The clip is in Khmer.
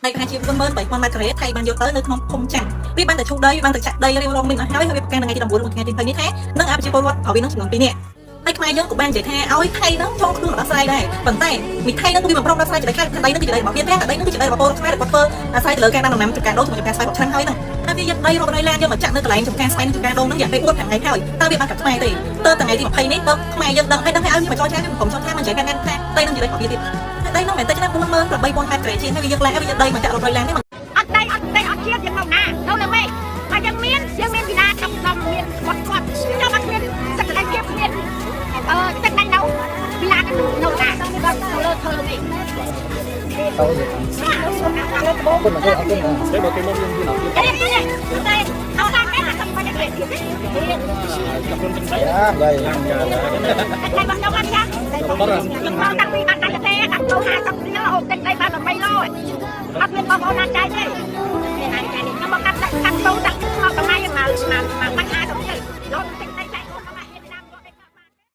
ដីប្រហែលជា48000ម៉ែត្រការ៉េថៃបានយកទៅនៅក្នុងភូមិច័ន្ទវាបានតែឈូសដីបានតែចាក់ដីរាវរងមីនអស់ហើយហើយវាប្រកាសនៅថ្ងៃទី19និងថ្ងៃទី20នេះថានឹងអភិជាពលរដ្ឋឲ្យវានឹងចំនួន2នាក់ហើយខ្មែរយើងក៏បាននិយាយថាឲ្យថៃហ្នឹងចូលខ្លួនមកដោះស្រាយដែរប៉ុន្តែមីថៃហ្នឹងគឺវាមិនព្រមដោះស្រាយជាដាច់ខាតថាដីហ្នឹងគឺជាដីរបស់វាទាំងតែដីហ្នឹងគឺជាដីរបស់ពលរដ្ឋខ្មែរដែលគាត់ធ្វើអាស្រ័យទៅលើការដាំដំណាំចំការដូងជាមួយចំការស្វាយរាប់ឆ្នាំហើយហ្នឹងហើយវាយកដីរាប់រយឡានយកមកចាក់នៅកន្លែងចំការស្វាយនិងចំការដូងហ្នឹងយ៉ាងពេល4 5ថ្ងៃហើយតើវាបានកាត់ខ្មែរទេទៅថ្ងៃទី20នេះទៅខ្មែរយើងដឹងហើយដឹងហើយឲ្យវាមកចរចាវាមិនព្រមចរចាមិននិយាយថាថាដីហ្នឹងជាដីរបស់វាទៀតដីហ្នឹងមិនមែនតែឆ្នាំ48000ម៉ែត្រការ៉េជាងហើយវាយកឡានហើយវាយកដីមកចាក់រាប់រយឡាននេះ អត់ដីអត់ដីអត់ជាតិយើងមកណានៅលើមេឃហើយយើងមានយើងមានវិឡាដំដំមានគាត់គាត់ចាំអត់មានសិទ្ធិភាពគ្មានអឺទឹកដៃនៅវិឡានៅណាគាត់នៅលើធ្វើនេះ ទៅអរគុណអរគុណ ទេបើគេមកយើងយើងអត់ តែតែអត់តែតែតែតែ ចាប់ខ្លួនចឹងទៅ យ៉ាយាយ តែបងខ្ញុំអត់ចាខ្ញុំមកតាំងពីបានតែទេតាំងទៅ50រៀលអូទិញដីបាន8ឡអត់មានបងប្អូនណាចាយទេ។